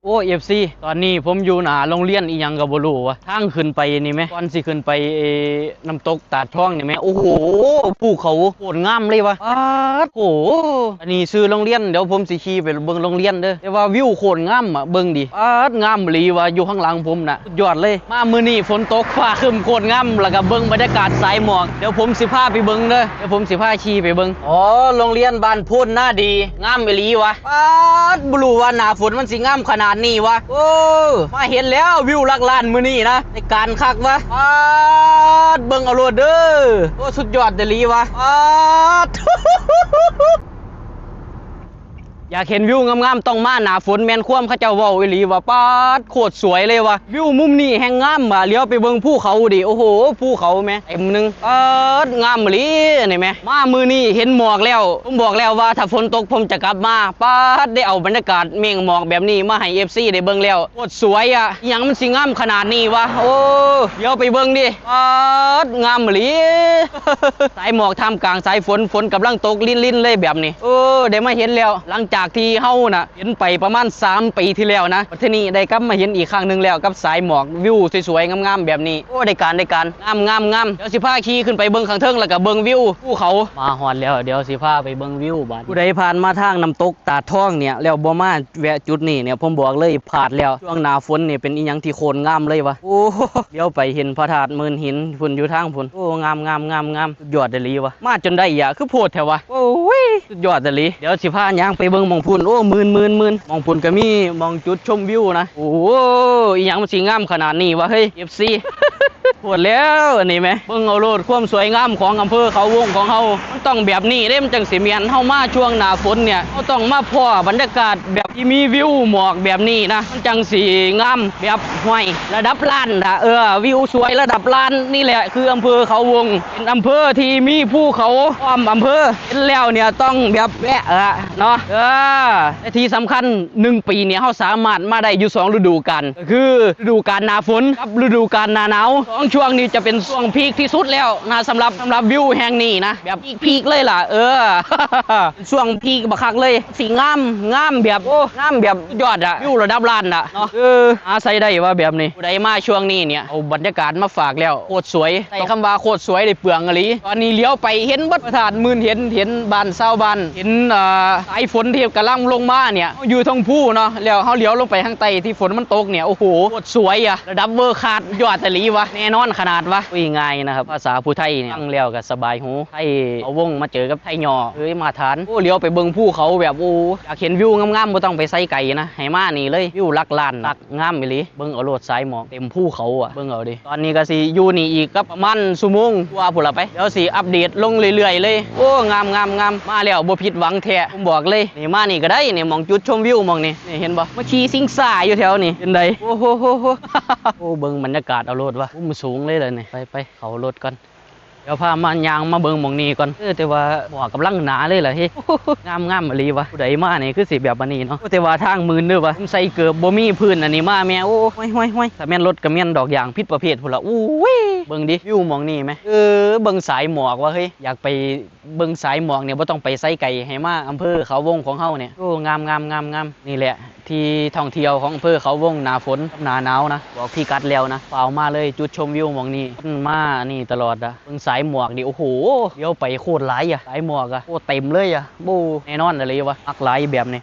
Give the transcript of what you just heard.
ໂອ້ ເອັຟຊີ ຕອນນີ້ຜົມຢູ່ໜ້າໂຮງຮຽນອີ່ຫຍັງກໍບໍ່ຮູ້ວ່າ ທາງຂຶ້ນໄປນີ້ແມ ກ່ອນຊິຂຶ້ນໄປ ເອີ ນ້ຳຕົກຕາດທອງນີ້ແມ ໂອ້ໂຫ ພູເຂົາໂຄດງາມເລີຍວ່າ ປາດໂຖ ອັນນີ້ຊື່ໂຮງຮຽນ ດຽວຜົມຊິຂີ່ໄປເບິ່ງໂຮງຮຽນເດີ ແຕ່ວ່າວິວໂຄດງາມອະ ເບິ່ງດີ ປາດ ງາມອີ່ຫຼີວ່າ ຢູ່ຂ້າງຫຼັງຜົມນະ ສຸດຍອດເລີຍ ມາມື້ນີ້ຝົນຕົກ ຟ້າຄຶ້ມໂຄດງາມ ແລ້ວກໍເບິ່ງບັນຍາກາດສາຍໝອກ ດຽວຜົມຊິພາໄປເບິ່ງເດີ ດຽວຜົມຊິພາຂີ່ໄປເບິ່ງ ອໍ ໂຮງຮຽນບ້ານໂພນນາດີ ງາມອີ່ຫຼີວ່າ ປາດ ບໍ່ຮູ້ວ່າໜ້າຝົນມັນຊິງາມຂະໜາດນີ້ວະ ໂອ້ ມາເຫັນແລ້ວ ວິວຫຼັກລ້ານມື້ນີ້ນະ ໄດ້ການຄັກວະ ປາດ ເບິ່ງເອົາໂລດເດີ ໂອ້ ສຸດຍອດອີ່ຫຼີວະ ປາດ ຢາກເຫັນວິວງາມໆ ຕ້ອງມາໜ້າຝົນ ແມ່ນຄວາມເຂົາເຈົ້າເວົ້າອີ່ຫຼີວ່າ ປາດ ໂຄດສວຍເລີຍວ່າ ວິວມຸມນີ້ແຮ່ງງາມວ່າ ຫຼຽວໄປເບິ່ງພູເຂົາເດ ໂອ້ໂຫ ພູເຂົາແມ ເຕັມໜຶ່ງ ປາດ ງາມອີ່ຫຼີນີ້ແມ ມາມື້ນີ້ເຫັນໝອກແລ້ວ ຜົມບອກແລ້ວວ່າຖ້າຝົນຕົກຜົມຈະກັບມາ ປາດ ໄດ້ເອົາບັນຍາກາດເມກໝອກແບບນີ້ມາໃຫ້ເອັຟຊີໄດ້ເບິ່ງແລ້ວ ໂຄດສວຍອະ ອີ່ຫຍັງມັນຊິງາມຂະໜາດນີ້ວະ ໂອ້ ຫຼຽວໄປເບິ່ງເດ ປາດ ງາມອີ່ຫຼີ ສາຍໝອກທ່າມກາງສາຍຝົນ ຝົນກຳລັງຕົກລິນໆເລີຍແບບນີ້ ເອີ ໄດ້ມາເຫັນແລ້ວ ຫຼັງຈາກທີ່ເຮົານະເຫັນໄປປະມານສາມປີທີ່ແລ້ວນະ ບັດທີນີ້ໄດ້ກັບມາເຫັນອີກຄັ້ງໜຶ່ງແລ້ວກັບສາຍໝອກ ວິວສວຍໆງາມໆແບບນີ້ ໂອ້ ໄດ້ການ ໄດ້ການ ງາມໆໆ ດຽວຊິພາຂີ່ຂຶ້ນໄປເບິ່ງຂ້າງເທິງ ແລ້ວກໍເບິ່ງວິວພູເຂົາ ມາຮອດແລ້ວ ດຽວຊິພາໄປເບິ່ງວິວບາດ ຜູ້ໃດຜ່ານມາທາງນ້ຳຕົກຕາດທອງເນຍ ແລ້ວບໍ່ມາແວະຈຸດນີ້ເນຍ ຜົມບອກເລີຍ ພາດແລ້ວ ຊ່ວງໜ້າຝົນນີ້ເປັນອີ່ຫຍັງທີ່ໂຄດງາມເລີຍວະ ໂອ້ ຫຼຽວໄປເຫັນພະທາດໝື່ນຫີນພຸ້ນ ຢູ່ທາງພຸ້ນ ໂອ້ ງາມໆໆໆ ສຸດຍອດອີ່ຫຼີວະ ມາຈົນໄດ້ຢາ ຄືໂພດແທ້ວະ ໂອ້ຍ ສຸດຍອດອີ່ຫຼີ ດຽວຊິພາຍ່າງໄປເບິ່ງໝ່ອງພຸ້ນ ໂອ້ ໝື່ນໆໆ ໝ່ອງພຸ້ນກໍມີໝ່ອງຈຸດຊົມວິວນະ ໂອ້ ອີ່ຫຍັງມັນຊິງາມຂະໜາດນີ້ວະເຮີ້ຍ ເອັຟຊີ ໂພດແລ້ວອັນນີ້ແມ ເບິ່ງເອົາໂລດ ຄວາມສວຍງາມຂອງອຳເພີເຂົາວົງຂອງເຮົາ ມັນຕ້ອງແບບນີ້ເດ້ ມັນຈັ່ງຊິແມ່ນ ເຮົາມາຊ່ວງໜ້າຝົນເນຍ ເຮົາຕ້ອງມາພໍ້ບັນຍາກາດແບບທີ່ມີວິວໝອກແບບນີ້ນະ ມັນຈັ່ງຊິງາມ ແບບ ຫ້ວຍ ລະດັບລ້ານລະ ເອີ ວິວສວຍລະດັບລ້ານ ນີ້ແຫຼະຄືອຳເພີເຂົາວົງ ເປັນອຳເພີທີ່ມີພູເຂົາອ້ອມອຳເພີ ເຫັນແລ້ວເນຍຕ້ອງແບບແວະລະເນາະ ເອີ ແລະທີ່ສຳຄັນ ໜຶ່ງປີນີ້ເຮົາສາມາດມາໄດ້ຢູ່ສອງລະດູການ ກໍຄືລະດູການໜ້າຝົນກັບລະດູການໜ້າໜາວ ສອງຊ່ວງນີ້ຈະເປັນຊ່ວງພີກທີ່ສຸດແລ້ວນະ ສຳລັບ ສຳລັບວິວແຫ່ງນີ້ນະ ແບບພີກໆເລີຍລະ ເອີ ຊ່ວງພີກບັກຄັກເລີຍ ຊິງາມ ງາມແບບ ໂອ້ ງາມແບບສຸດຍອດອະ ວິວລະດັບລ້ານອະເນາະ ເອີ ອາໄສໄດ້ວ່າແບບນີ້ ຜູ້ໃດມາຊ່ວງນີ້ເນຍ ເອົາບັນຍາກາດມາຝາກແລ້ວ ໂຄດສວຍ ໃຊ້ຄຳວ່າໂຄດສວຍໄດ້ເປືອງອີ່ຫຼີ ຕອນນີ້ຫຼຽວໄປເຫັນເບິດ ພະທາດໝື່ນຫີນ ເຫັນບ້ານຊາວບ້ານ ເຫັນ ເອີ ສາຍຝົນທີ່ກຳລັງລົງມາເນຍ ເຮົາຢູ່ເທິງພູເນາະ ແລ້ວເຮົາຫຼຽວລົງໄປທາງໃຕ້ທີ່ຝົນມັນຕົກເນຍ ໂອ້ໂຫ ໂຄດສວຍອະ ລະດັບເວີຄາດ ຍອດອີ່ຫຼີວະ ແນ່ນອນຂະໜາດວະ ຄຸຍງ່າຍນະຄັບ ພາສາຜູ້ໄທນີ້ ຟັງແລ້ວກໍສະບາຍຫູ ໄທເຂົາວົງມາເຈີກັບໄທຫຍໍ້ ເອີຍ ມາດຕະຖານ ໂອ້ ຫຼຽວໄປເບິ່ງພູເຂົາແບບ ໂອ້ ຢາກເຫັນວິວງາມໆ ບໍ່ຕ້ອງໄປໃສໄກນະ ໃຫ້ມານີ້ເລີຍ ວິວຫຼັກລ້ານ ຫຼັກ ງາມອີ່ຫຼີ ເບິ່ງເອົາໂລດ ສາຍໝອກເຕັມພູເຂົາອະ ເບິ່ງເອົາເດ ຕອນນີ້ກໍຊິຢູ່ນີ້ອີກກັບປະມານຊົ່ວໂມງກວ່າພຸ້ນລະໄປ ດຽວຊິອັບເດດລົງເລື້ອຍໆເລີຍ ໂອ້ ງາມໆໆ ມາແລ້ວບໍ່ຜິດຫວັງແທ້ ຜົມບອກເລີຍ ນີ້ ມານີ້ກໍໄດ້ນີ້ ໝ່ອງຈຸດຊົມວິວໝ່ອງນີ້ ນີ້ເຫັນບໍ່ ມາຂີ່ຊິງຊ້າຢູ່ແຖວນີ້ ເປັນໃດ ໂອ້ໂຫ ໂອ້ ເບິ່ງບັນຍາກາດເອົາໂລດວ່າ ມຸມສູງເລີຍລະນີ້ ໄປໆ ເຂົ້າລົດກ່ອນ ດຽວພາມາຍ່າງມາເບິ່ງໝ່ອງນີ້ກ່ອນ ເອີ ແຕ່ວ່າໝອກກຳລັງໜາເລີຍລະເຮີ້ຍ ງາມໆອີ່ຫຼີວະ ຜູ້ໃດມານີ້ຄືຊິແບບອັນນີ້ເນາະ ໂອ້ ແຕ່ວ່າທາງໝື່ນເດີວະ ໃສ່ເກີບບໍ່ມີພື້ນອັນນີ້ມາແມ້ ໂອ້ ຫ້ວຍໆໆ ຖ້າແມ່ນລົດກໍແມ່ນດອກຢາງຜິດປະເພດພຸ້ນລະ ໂອ້ຍ ເບິ່ງດິ ວິວໝ່ອງນີ້ແມ ເອີ ເບິ່ງສາຍໝອກວະເຮີ້ຍ ຢາກໄປເບິ່ງສາຍໝອກນີ້ບໍ່ຕ້ອງໄປໃສໄກ ໃຫ້ມາອຳເພີເຂົາວົງຂອງເຮົານີ້ ໂອ້ ງາມໆໆໆ ນີ້ແຫຼະ ທີ່ທ່ອງທ່ຽວຂອງອຳເພີເຂົາວົງໜ້າຝົນກັບໜ້າໜາວນະ ບອກພິກັດແລ້ວນະ ຟ້າວມາເລີຍ ຈຸດຊົມວິວໝ່ອງນີ້ ຄົນມານີ້ຕະຫຼອດອະ ເບິ່ງສາຍໝອກນີ້ ໂອ້ໂຫ ຫຼຽວໄປໂຄດຫຼາຍອະ ສາຍໝອກອະ ໂອ້ ເຕັມເລີຍອະ ໂອ້ ແນ່ນອນອີ່ຫຼີວະ ມັກຫຼາຍແບບນີ້